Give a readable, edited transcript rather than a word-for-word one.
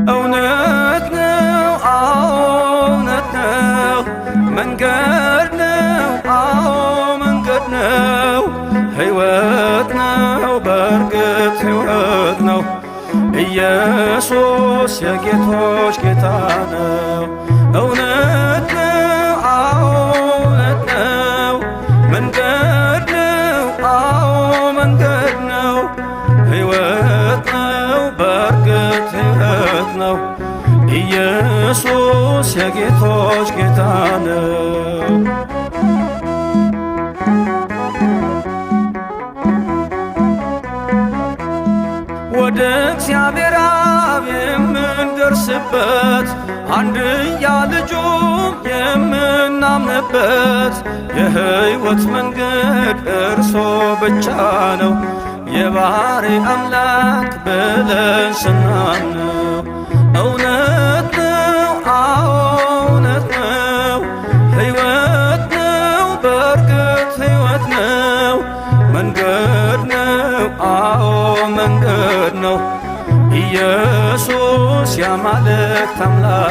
እውነት ነው፣ አዎ እውነት ነው፣ መንገድ ነው፣ አዎ መንገድ ነው፣ ሕይወት ነው፣ በእርግጥ ሕይወት ነው። ኢየሱስ የጌቶች ጌታ ነው። እውነት ነው፣ አዎ እውነት ነው፣ መንገድ ነው፣ አዎ መንገድ ነው፣ ሕይወት ነው፣ በእርግጥ ሕይወት ነው። ኢየሱስ የጌቶች ጌታ ነው። ወደ እግዚአብሔር አብ የምንደርስበት፣ አንድያ ልጁም የምናምንበት፣ የሕይወት መንገድ እርሶ ብቻ ነው፣ የባሕርይ አምላክ ብለን ስናምነው። እውነት ነው፣ አዎ እውነት ነው፣ ሕይወት ነው፣ በእርግጥ ሕይወት ነው፣ መንገድ ነው፣ አዎ መንገድ ነው። ኢየሱስ የአማልክት አምላክ